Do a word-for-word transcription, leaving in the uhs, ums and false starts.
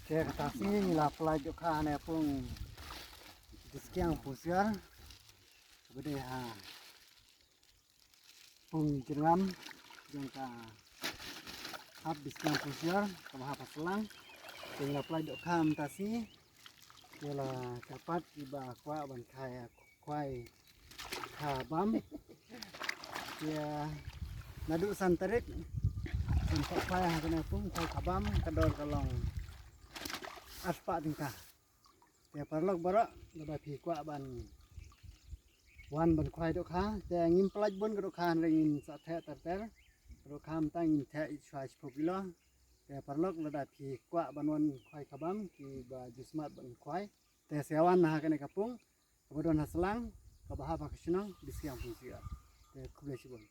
Te kata sngi ngi la pynlait dohkha hane pung Biskiang Pungsiar. Kaba dei ha pung jyrngam jong ka hap Biskiang Pungsiar kaba hap ha Slang. Te ngi la pynlait dohkha mynta sngi. Te la kyrpad kiba kwah ban kha ïa khwai kha bam. Te naduh san tarik san pha phai ha kane pung khwai kha bam ka dor ka long arspah tyngka. Te paralok baroh lada phi kwah ban wan ban khwai dohkha te ngim pynlait bun ka dohkha hynrei ngin sa theh ter ter. Ka dohkha mynta ngin theh shuwa shiphew kilo. Te paralok lada phi kwah ban wan khwai kha bam kiba ju smat ban khwai. Te sa ïa wan ha kane ka pung kaba don ha Slang kaba hap ha ka shnong Biskiang Pungsiar. Te khublei shibun.